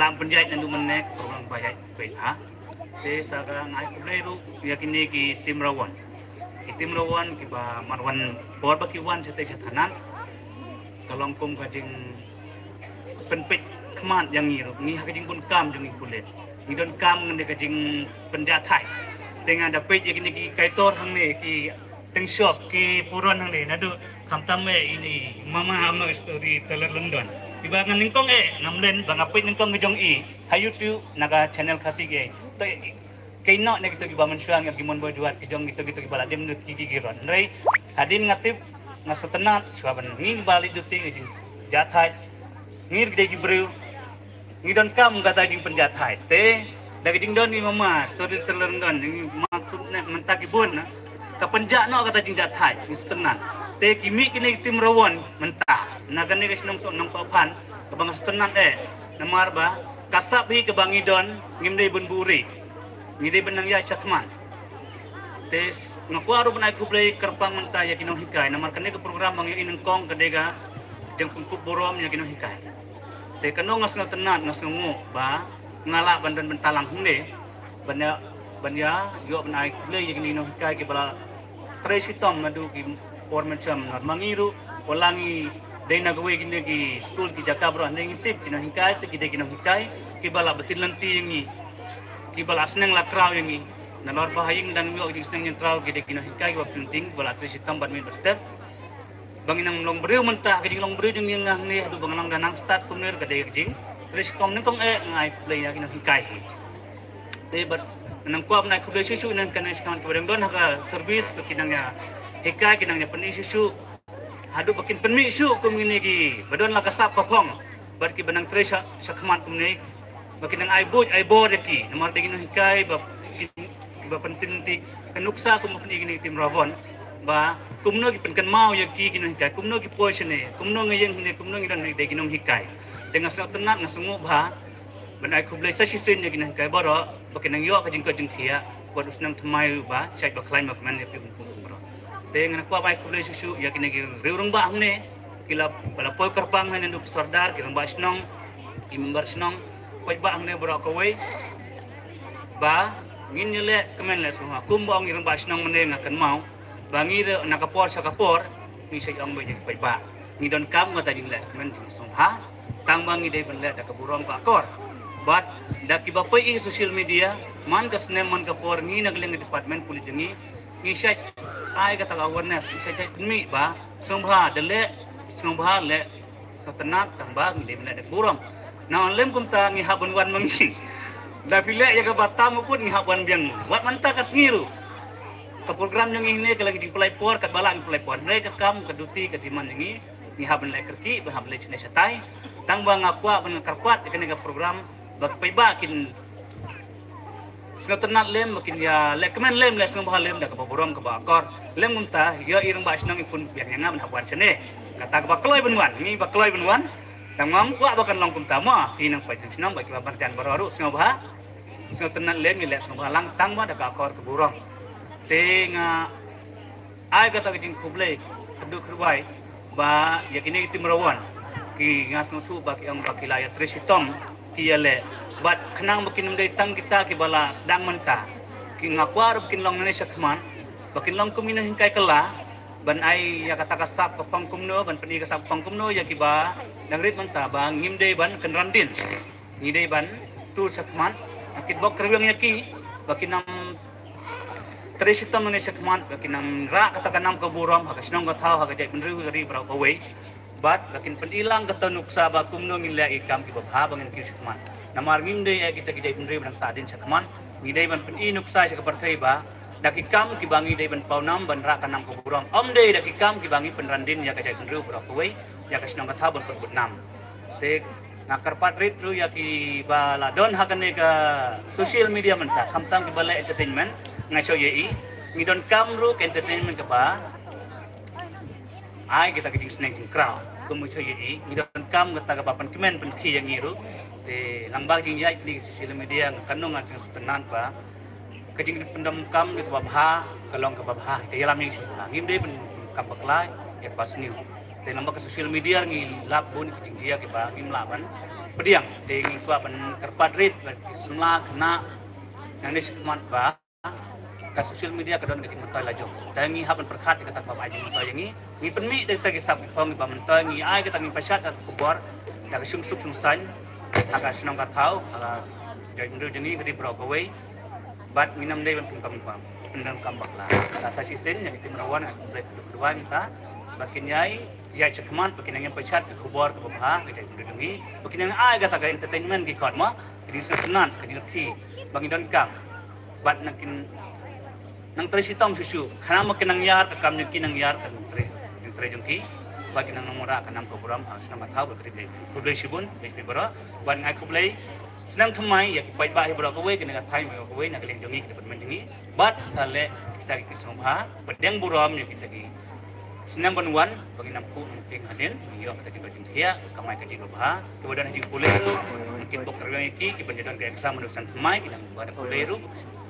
lam pynïaid naduh mynne ka program ba ïaid pynha. Te sa ka nga ai khublei ruh ïa kine ki team Rawon. Ki team Rawon kiba mar wan por ba ki wan shatei shathanan. Ka long kum ka jingpynpeit khmat ïa ngi ruh, ngi ha ka jingbun kam jong ngi pulit. Ngi donkam ngan da ka jingpynjahthait. Te nga da peit ïa kine ki kaitor hangne ki teng shop ki puron hangne naduh khamtam eh ini mama ama story teller London. Kiba ngan nyngkong eh ngam len ba nga peit nyngkong ka jong i ha YouTube na ka channel Khasi Gay. To kei noh ne kito kiba mynshuwa ngi ki mon boi duat ki jong kito kito kiba la dem ki ki ki ron. Hynrei hadien nga tip nga sngewtynnat shuwa ban ngi ba leit duty ngi jingjahthait. Ngi ki dei ki briew ngi donkam kata jingpynjahthait. Te da ka jingdon i mama story teller London ngi ma kut ne mynta ki bun na ka pynjah noh kata jingjahthait ngi sngewtynnat. Te ki mih kine ki team Rawon mynta na kane ka shnong Soh Nongsohphan kaba nga sngewtynnat eh namar ba ka sap hi kaba ngi don ngim dei ban buhrieh. Ngi dei ban nang ïaid shakhmat. Te nga kwah ruh ban ai khublei kyrpang mynta ïa ki nonghikai namar kane ka program ba ngi ïohi nyngkong ka dei ka jingpynkup burom ïa ki nonghikai. Te kano nga sngewtynnat nga sngewnguh ba nga lah ban don bynta lang hangne ban ïa, ban ïa ïoh ban ai khublei ïa kine ki nonghikai kiba la trei shitom naduh ki por mynshem namar ma ngi ruh wat la ngi dei na kawei kine ki skul ki jaka baroh hynrei ngi tip ki nonghikai te ki dei ki nonghikai kiba la batin lynti ïa ngi. Kiba la sneng la kraw ïa ngi. Nalor ba ha ïing dang ïoh ki jingsneng jingkraw ki dei ki nonghikai kiba pynting kiba la trei shitom bad miet bad step. Ba ngi nang long briew mynta ka jinglong briew jong ngi nga hangne haduh ba nga long da nang stad kumne ka dei ka jingtrei shitom nyngkong eh nga ai khublei ïa ki nonghikai hi. Te bad nang kwah ban ai khublei shuh shuh nang kane shakhmat kiba dang don ha ka service ba ki nang ïa hikai ki nang ïa pyni shuh shuh. Haduh ba kin pynmih shuh kum kine kiba don la ka sap ka phong bad kiba nang trei sha, shakhmat kumne ba kin nang ai buit ai bor ïa ki namar dei ki nonghikai ba kin, ba pyntin ti ka nuksa kum ba pyni kine ki team Rawon ba kumno ki pynkynmaw ïa ki ki nonghikai kumno ki poi shane kumno nga ïeng hangne kumno ngi don hangne dei ki nonghikai. Te nga sngewtynnat nga sngewnguh bha ban ai khublei sa shisien ïa ki nonghikai baroh ba ki nang ïoh ka jingkoit jingkhiah bad u snem thymmai ba shait ba khlaiñ ba kmen ïa phi bun bun baroh. Te ngan kwah ban ai khublei shuh shuh ïa kine ki riew rangbah hangne ki la ba la poi kyrpang hangne naduh ki sordar ki rangbah shnong ki member shnong paidbah hangne baroh kawei ba ngin ïaleh kmen leh sngewbha kumba ong i rangbah shnong mynne nga kynmaw ba ngi ruh na ka por sha ka por ngi shait ong ba ïa ki paidbah ngi donkam kata jingleh kmen jingsngewbha. Tang ba ngi dei ban leh da ka burom ka akor bad da kiba peit ïa social media man ka snem man ka por ngi na ka liang ka department pulit jong ngi ngi shait ai kata ka awareness ngi shait shait pynmih ba sngewbha da leh sngewbha leh sngewtynnat tang ba ngi dei ban leh da ka burom. Na lem kumta ngi hap ban wan ma ngi da phi leh ïa kaba tam u put ngi hap wan biang wat mynta ka sngi ruh. Ka program jong ngi ne ka la ngi jingpynlait por katba la ngi pynlait por hynrei ka kam ka duty ka demand jong ngi ngi hap ban leh kyrkieh ba hap ban leh shane shatai. Tang ba nga kwah ban nga kyrpad ïa kane ka program ba ki paidbah kin sngewtynnat lem ba kin ïa leh kmen lem leh sngewbha lem da kaba burom kaba akor. Lem kumta ïa i rangbah shnong i phone biang ïa nga ban hap wan shane. Kata kaba kloi ban wan ngi ba kloi ban wan. Tang ma nga kwah ba kan long kumta ma phi nang paid shnong ba kiba marjan baroh ruh sngewbha. Sngewtynnat lem ïa leh sngewbha lang tang ba da ka akor ka burom. Te nga ai kata ka jingkhublei kyrduh kyrwai ba ïa kine ki team Rawon ki nga sngewthuh ba ki ong ba ki la ïa trei shitom ki ïa leh bad khnang ba kin ym dei tang kita kiba la sdang mynta ki nga kwah ruh ba kin long nangne shakhmat ba kin long kum ïa nonghikai kylla ban ai ïa kata ka sap ka phong kumno ban pyni ka sap ka phong kumno ïa kiba dang rit mynta ba ngim dei ban kynran dien. Ngi dei ban tur shakhmat ba kin bok kyrwiang ïa ki ba kin nang trei shitom nangne shakhmat ba kin nang rah kata ka nam ka burom ha ka shnong ka thaw ha ka jaitbynriew ka ri baroh kawei. Bad ba kin pyni lang kata nuksa ba kumno ngin leh ïa ki kam kiba bha ba ngin kiew shakhmat. Namar ngim dei ïa kita ki jaitbynriew ba dang sahdien shakhmat Ngi dei ban pyni nuksa sha ka pyrthei ba da ki kam kiba ngi dei ban paw nam ban rah ka nam ka burom, ym dei da ki kam kiba ngi pynran dien ïa ka jaitbynriew baroh kawei, ïa ka shnong ka thaw ban pyrbud nam. Te nga kyrpad rit ruh ïa kiba la don ha kane ka social media mynta, khamtam kiba leh entertainment, nga shu ïohi ngi donkam ruh ka entertainment kaba ai kita ka jingsneng jingkraw. Kum ngi shu ïohi ngi donkam kata kaba pynkmen pynkhih ïa ngi ruh. Te lyngba ka jingïaid kane ka social media, nga kynnoh, nga jingsngewtynnat ba ka jingpyndonkam ïa kaba bha ka long kaba bha, ka ïalam ïa ngi sha kaba bha. Ngim dei ban kam bakla ïa kaba sniew. Te lyngba ka social media ngi lap bun ka jingjia kiba ngim lah ban pdiang. Te ngi kwah ban kyrpad rit ba ki samla khynnah nangne shakhmat ba ka social media ka don ka jingmyntoi la jong. Te ngi hap ban pyrkhat ïa kata kaba ai jingmyntoi ïa ngi. Ngi pynmih da kita ki sap ki phong kiba myntoi, ngi ai kata, ngi pynshad ka khubor da ka shong suk shong saiñ ha ka shnong ka thaw, ha ka jaitbynriew jong ngi, ka dei baroh kawei. Bad ngin ym dei ban pyndonkam, pyndonkam bakla. Te sa shisien ïa ka team Rawan, nga khublei khublei mynta ba kin ïai ïaid shakhmat, ba kin nang ïa pynshad ka khubor kaba bha ka jaitbynriew jong ngi, ba kin nang ai kata ka entertainment ki khot mo, ka jingsngewtynnat, ka jingrkhie ba ngi donkam. Bad nang kin nang trei shitom shuh shuh. Khnang ba kin nang ïar ka kam jong ki, nang ïar ka jingtrei, jingtrei jong ki. Bad kin nang wanrah ka nam ka burom ha shnong ka thaw. Bad ka dei, khublei shibun ïa phi baroh. Bad nga ai khublei snem thymmai ïa ki paidbah hi baroh kawei, kane ka thaiñ baroh kawei, na ka liang jong ngi, ka department jong ngi. Bad sa leh kita ki sngewbha pdiang burom ïa kita ki snem ban wan, ba ngin ym khuh ym tieng hadien, ngin ïoh kita kiba jingthiah, kamai kajih babha, kiba don ha jingpule, ki bok rwiang ïa ki, kiba don ka exam, ban snem thymmai, ki nang ba da pule ruh,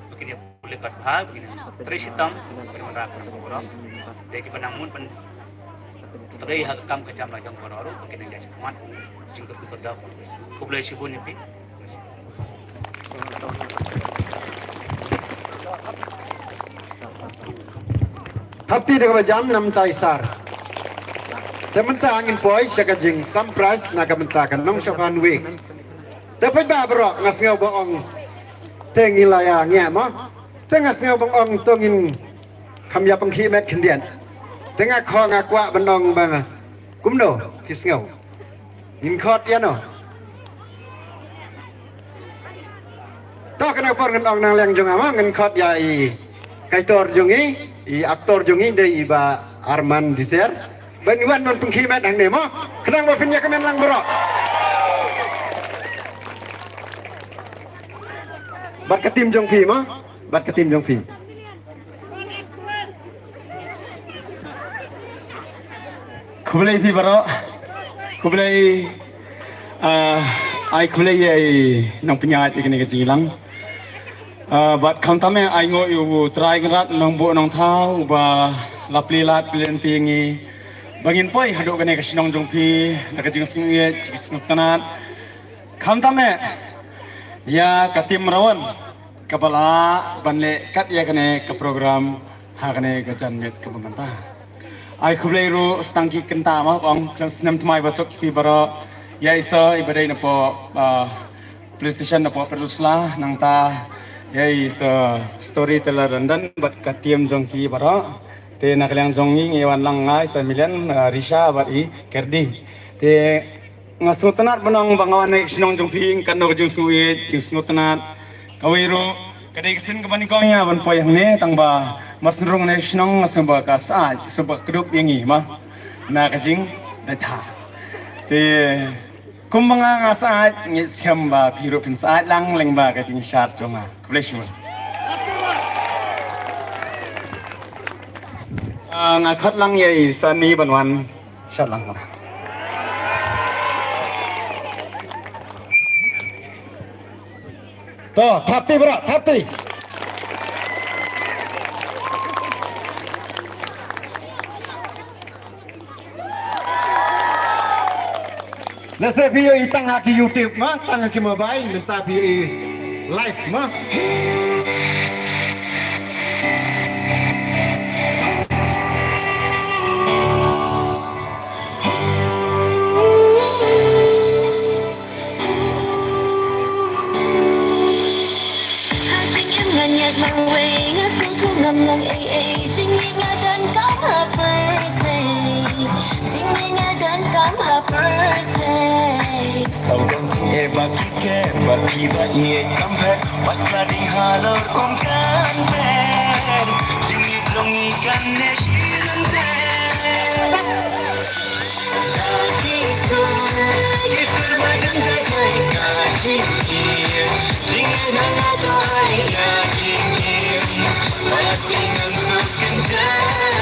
ba kin ïa pule bad bha, ba kin trei shitom, ba kin wanrah ka nam ka burom. Te kiba nang mut ban trei ha ka kam ka jam la jong baroh ruh, ba kin nang ïa shakhmat jingkyrkhu kyrdoh. Khublei shibun ïa phi. Thapti da kaba jam namar tai sar. Te mynta ngin poi sha ka jingsam prize na ka bynta ka nongshong hangne. Te paidbah baroh, nga sngew ba ong te ngi la ïa ngiah mo. Te nga sngew ba ong to ngin kham ïa pynkhih met khyndiat. Te nga kho, nga kwah ban ong ba kumno phi sngew. Ngin khot ïa no. To kane ka por ngan ong na liang jong nga mo, ngan khot ïa i kaitor jong ngi, i actor jong ngi, dei i Bah Arman Diser. Ban wan ban pynkhih met hangne mo. Khnang ba phin ïa kmen lang baroh. Bad ka team jong phi mo. Bad ka team jong phi. Khublei phi baroh. Khublei, ah, ai khublei ïa i nongpynïaid ïa kane ka jingïalang. Ah, bad khamtam eh ai nguh ïa u Trai Kynrad Nongbuh Nongthaw uba la plie lad plie lynti ïa ngi ba ngin poi haduh kane ka shnong jong phi da ka jingsngewbha, jingsngewtynnat. Khamtam eh ïa ka team Rawan kaba lah ban leh kat ïa kane ka program ha kane ka janmiet kaba mynta. Ai khublei ruh sa tang ki kynta mo, ong khlem snem thymmai ba suk phi baroh, ïa i sir iba dei napoh, ah, police station napoh Pynursla, nangta ïa i sir storyteller Randan bad ka team jong ki baroh. Te na ka liang jong ngi ngi wan lang nga, i sir Milian, ah, Risha bad i Kerdi. Te nga sngewtynnat ban ong ba nga wan na ka shnong jong phi, nga kynnoh ka jingsngewbha, jingsngewtynnat. Kawei ruh ka dei ka sien kaba nyngkong ïa nga ban poi hangne, tang ba mar shu rung na ka shnong nga sngew ba ka syaid, sngew ba kdup ïa ngi mo na ka jingdait ha. Te kumba nga nga syaid, nga ngeit skhem ba phi ruh phin syaid lang lyngba ka jingshad jong nga. Khublei shibun. Ah, nga khot lang ïa i Sani ban wan. Shad lang. To, thapti bro, thapti. Lehse phi ïohi tang ha ki YouTube mo, tang ha ki mobile, mynta phi ïohi live mo. Sawdong jingeh ba ki ker, ba ki ba ïeit kam pher, wat sla ding halor kum kan pher. Jingïeit jong ngi kan neh shisha ter. Da ki sur, ki sur ba jan jai jai ka jingim. Jingeh na nga to ai ka jingim. Wat ki ngan suk kynjai.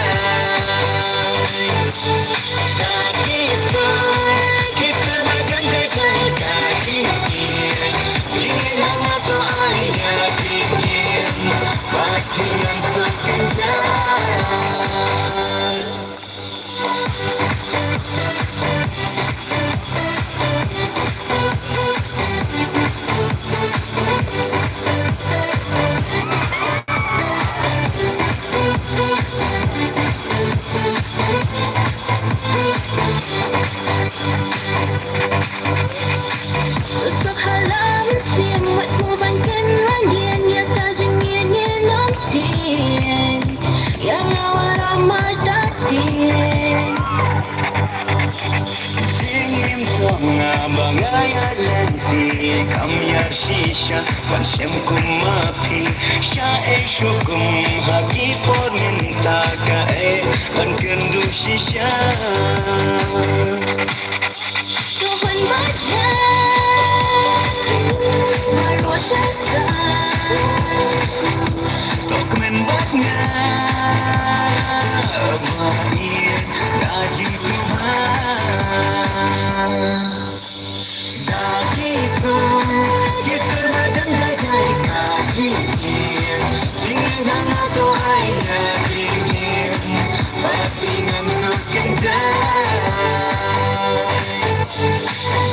Tusuk hala mynsiem, wat hmu ban kynran ïa ka jingïeit ïa nongtieng. Ïa nga wat amar ta tieng. Jingim jong nga ba nga ïa lynti kam ïa shisha ban shem kum ma phi. Sha ei shuh kum ha ki por mynta ka ei ban kynduh shisha. To ban bad nga, marwei sha ka. To kmen bad nga, ba ïa da jingsngewbha. Da ki sur, ki sur ba jan jai jai ka jingim. Jingim jong nga to ai ka jingim. Ba phi ngan suk kynjai.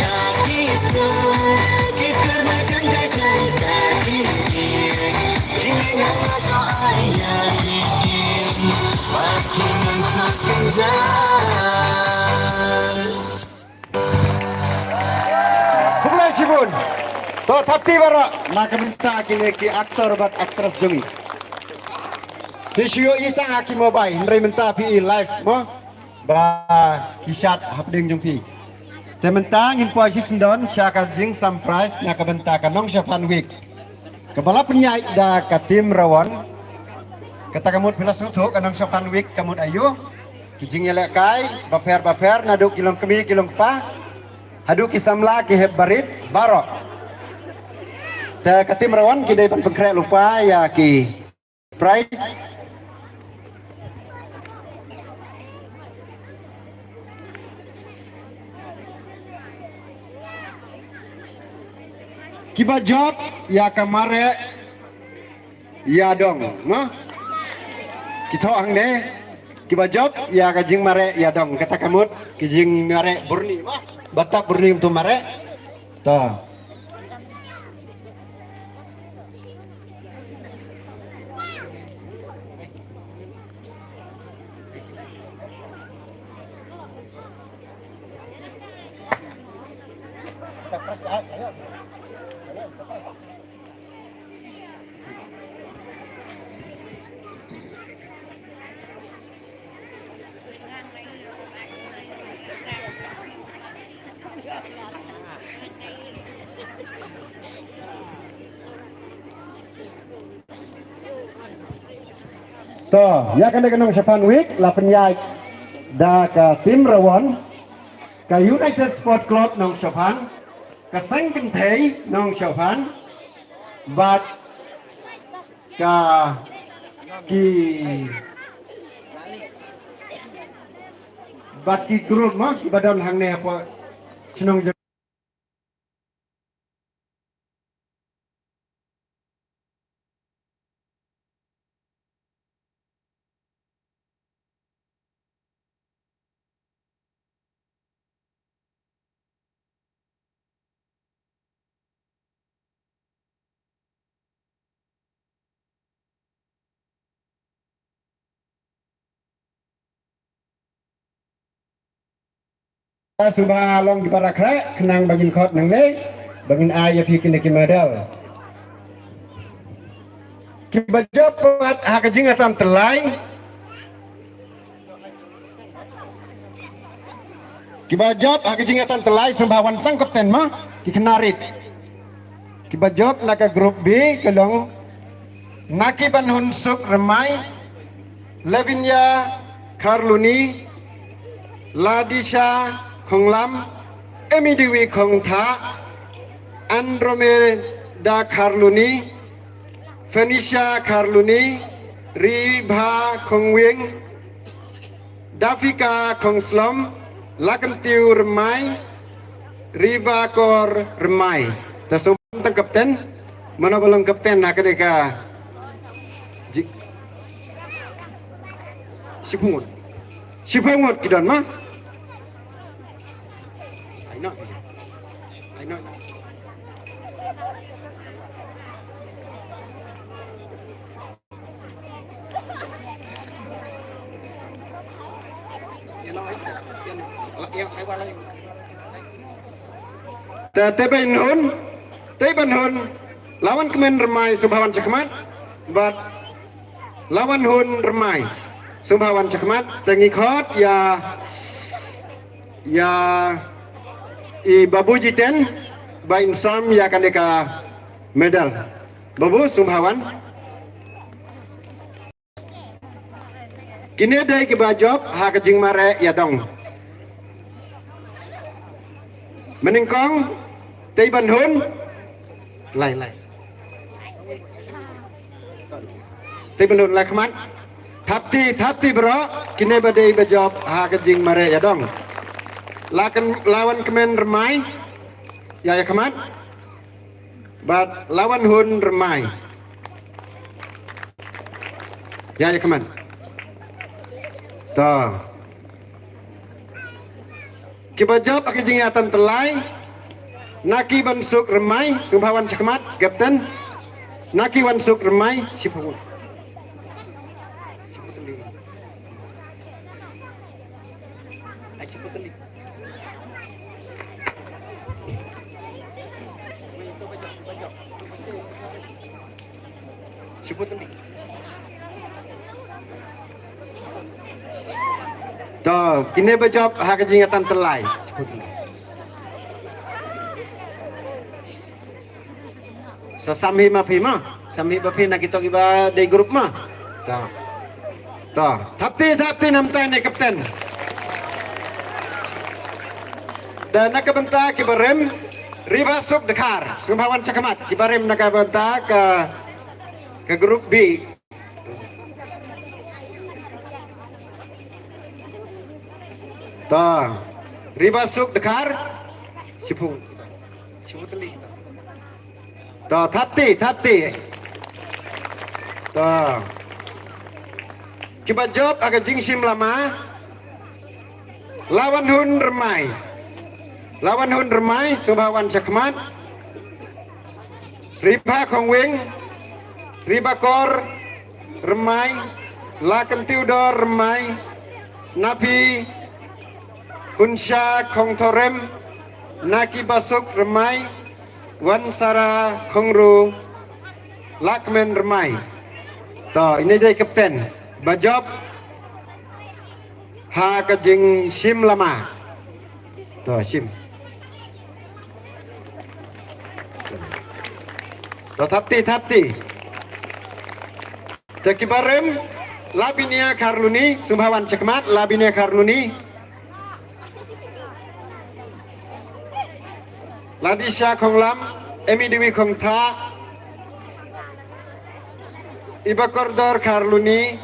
Da ki sur, ki sur ba jan jai jai ka jingim. Jingim jong nga to ai ka jingim. Ba phi ngan suk kynjai. Khublei shibun. To thapti baroh na ka bynta kine ki actor bad actress jong ngi. Phi shu ïohi tang ha ki mobile, hynrei mynta phi i live mo. Ba ki shad hapdeng jong phi. Te mynta ngin poi shisyndon sha ka jingsam prize na ka bynta ka Nongshophan Week. Kaba la pynïaid da ka team Rawon. Kata ka mut phi la sngewthuh ka Nongshophan Week ka mut aïu. Ki jingïalehkai bapher bapher naduh ki longkmie ki longkpa haduh ki samla ki hep barit baroh. Te ka team Rawon ki dei ban pynkhreh lypa ïa ki prize. Kiba jop ïa ka mareh ïadong, mo? Ki thoh hangne, kiba jop ïa ka jingmareh ïadong, kata ka mut ki jingmareh burni, mo? Ba tap burni kumto mareh. To. To, ïa kane ka Nongshophan Week la pynïaid da ka team Rawon, ka United Sport Club Nongshophan, ka Seng Kynthei Nongshophan, bad ka ki, bad ki group mo kiba don hangne hapoh shnong jong Suba long kiba rakhe khnang ba ngin khot nangne ba ngin ai ïa phi kine ki medal. Kiba jop pat ha ka jingatam tyllai. Kiba jop ha ka jingïatantlai sngewbha wan tang kapten ma, ki khynnah rit. Kiba jop na ka group B ka long Nakibanhun Suk Rymai, Lavinia Kharluni, Ladisha Khonglam, Emidewi Khongtha, Andromeda Kharluni, Phoenicia Kharluni, Ribha Khongwing, Dafika Khongslom, Lakentiew Rymai, Ribakor Rymai. Te sngewbha tang kapten, mano ba long kapten ha kane ka ji-, shiphew ngut. Shiphew ngut ki don ma? Ai no. Ai no. Te, Teibanhun, Teibanhun, Lawankmen Rymai sngewbha wan shakhmat, bad Lawanhun Rymai sngewbha wan shakhmat, te ngi khot ïa, ïa i Babu Jiten ba in sam ïa kane ka medal. Babu sngewbha wan. Kine dei kiba jop ha ka jingmareh ïadong. Mynnyngkong, Teibanhun. Lai, lai. Teibanhun lai khmat. Thapti, thapti bro. Kine ba dei ba jop ha ka jingmareh ïadong. Laken, Lawankmen Rymai. Ïa, ïa khmat. Bad Lawanhun Rymai. Ïa, ïa khmat. To. Kiba jop ha ka jingïatantlai. Nakibansuk Rymai, sngewbha wan shakhmat, kapten. Nakibansuk Rymai, shiphew ngut. To, kine ba jop ha ka jingïatantlai. Sa sam hi ma phi ma, sam hi ba phi na kito kiba dei group ma. To. To, thapti, thapti namta ne kapten. Da na ka bynta kiba rim, Ribasuk Dkhar, sngewbha wan shakhmat, kiba rim na ka bynta ka, ka group B. To, Ribasuk Dkhar, shiphew, shiphew tylli. To, thapti, thapti. To. Kiba jop ha ka jingshim lama. Lawanhun Rymai. Lawanhun Rymai, sngewbha wan shakhmat. Ribha Khongwing. Ribakor Rymai. Lakentiew Dor Rymai. Napi Hunsha Khongthorem. Nakibasuk Rymai. Wansara Khongru, Lakmen Rymai. To, ine dei kapten ba jop ha ka jingshim lama. To, shim. To, thapti, thapti. Te kiba rim, Labinia Kharluni, sngewbha wan shakhmat, Labinia Kharluni. Ladisha Khonglam, Emi Dewi Khongtha, Ibakordor Kharluni,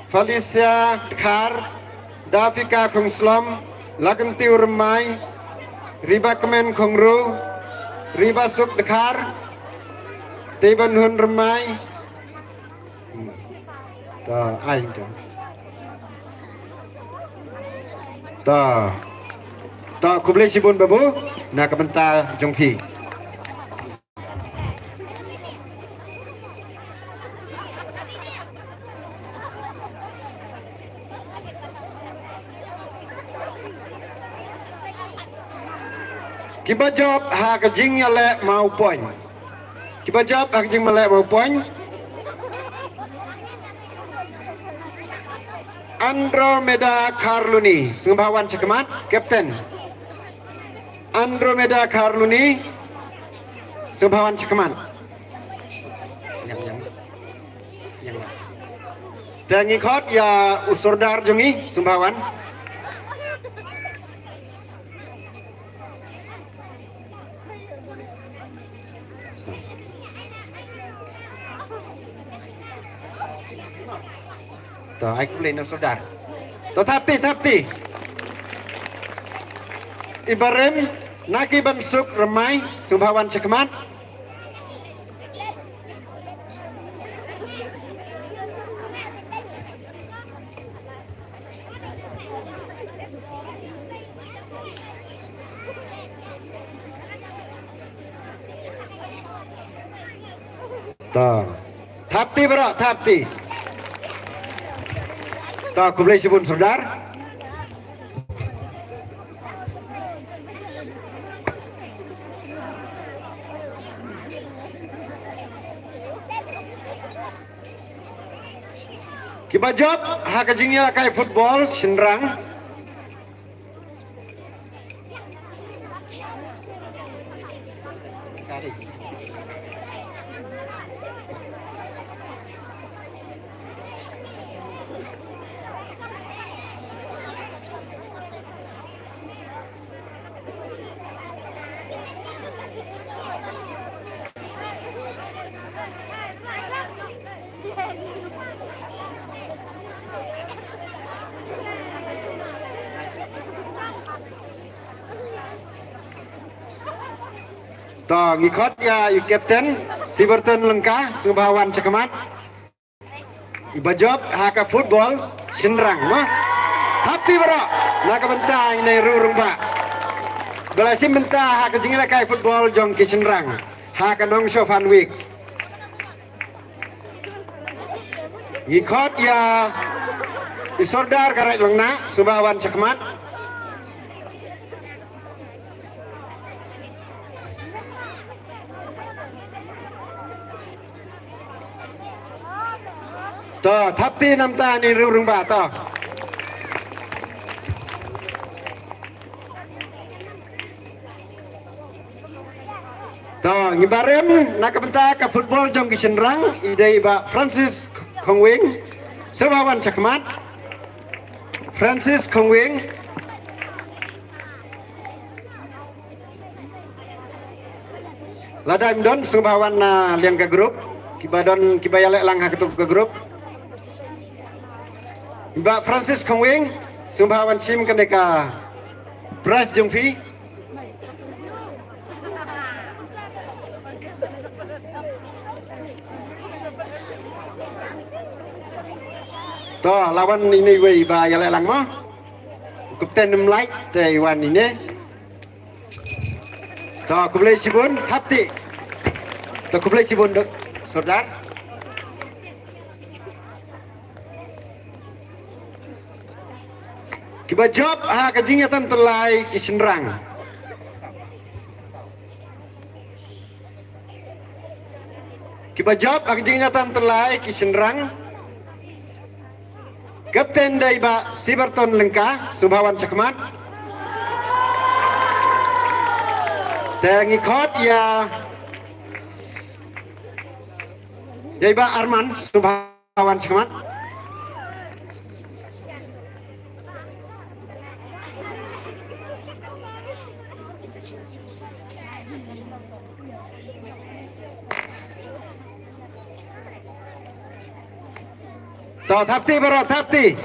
Felicia Dkhar, Dafika Khongslom, Lakentiew Rymai, Ribakmen Khongru, Ribasuk Dkhar, Teibanhun Rymai, To, ai to. To. To, khublei shibun babu, na ka bynta jong phi. Kiba jop ha ka jingïaleh maw point. Kiba jop ha ka jingïaleh maw point. Andromeda Kharluni, sngewbha wan shakhmat, Captain. Andromeda Kharluni, sngewbha wan shakhmat. Te ngi khot ïa u sordar jong ngi, sngewbha wan. To, ai khublei na u sordar. To, thap kti, thap kti. Ibarim, na ki ban suk rymai, sngewbha wan shakhmat. To. Thap kti baroh, thap kti. To, khublei shibun sordar. Kiba jop ha ka jingïalehkai football shynrang. To, ngi khot ïa u captain, Siberton Lyngka, sngewbha wan shakhmat. Iba jop ha ka football shynrang, mo. Thap kti baroh na ka bynta ine i riew rangbah ba la shim bynta ha ka jingïalehkai football jong ki shynrang ha ka Nongshophan Week. Ngi khot ïa i sordar ka Raid Lyngna, sngewbha wan shakhmat. To, thap kti namar ine i riew rangbah to. To, ngi barim na ka bynta ka football jong ki shynrang, i dei i Bah Francis Khongwing. Sngewbha wan shakhmat. Francis Khongwing. Lada im don, sngewbha wan na liang ka group. Kiba don, kiba ïaleh lang ha kato ka group. Bah Francis Khongwing, sngewbha wan shim kane ka prize jong phi. To, la wan ine iwei ba ïaleh lang mo. Kapten Mlai te i wan ine. To, khublei shibun, thap kti. To, khublei shibun, Dok Sordar. Kiba jop ha ka jingïatam tyllai ki shynrang. Kiba jop ha ka jingïatam tyllai ki shynrang. Kapten dei Bah Siberton Lyngka, sngewbha wan shakhmat. Te ngi khot ïa, ïa i Bah Arman, sngewbha wan shakhmat. To, thap kti baroh, thap kti.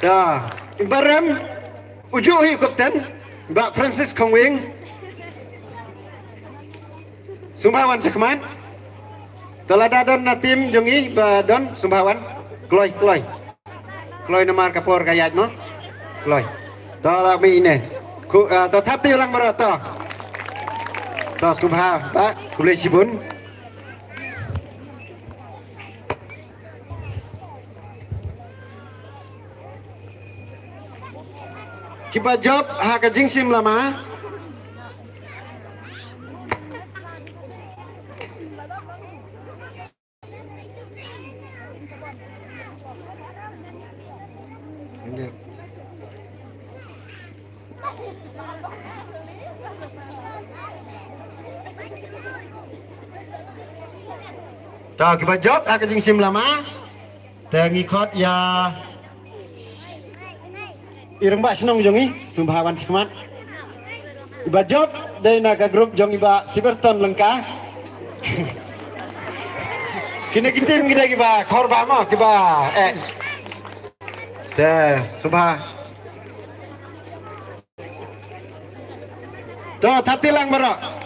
To, i barim, ujuh hi u kapten, Bah Francis Khongwing. Sngewbha wan shakhmat. To, lada don na tim jong ngi ba don, sngewbha wan. Kloi, kloi. Kloi namar ka por ka ïaid mo. Kloi. To, la mih ine. Khu, ah, to, thap kti lang baroh to. To, sngewbha, Bah, khublei shibun. Kiba jop ha ka jingshim lama. Ta kiba jop ha ka jingsim lama. Te ngi khot ïa i rangbah shnong jong ngi, sngewbha wan shakhmat. Iba jop dei na ka group jong i Bah Siberton Lyngka. Kine ki team ki dei kiba khor ba mo, kiba, eh. Te, sngewbha. To, thap ti lang baroh.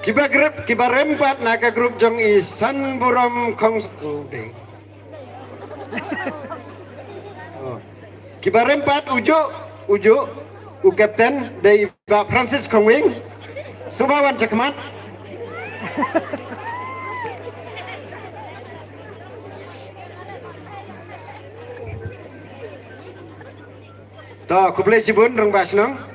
Kiba group, kiba rem pat na ka group jong i Sanburom Khong, oh, dei. Oh. Kiba rem pat u juh, u juh, u captain, dei i Bah Francis Khongwing. Sngewbha wan shakhmat. To, khublei shibun rangbah shnong.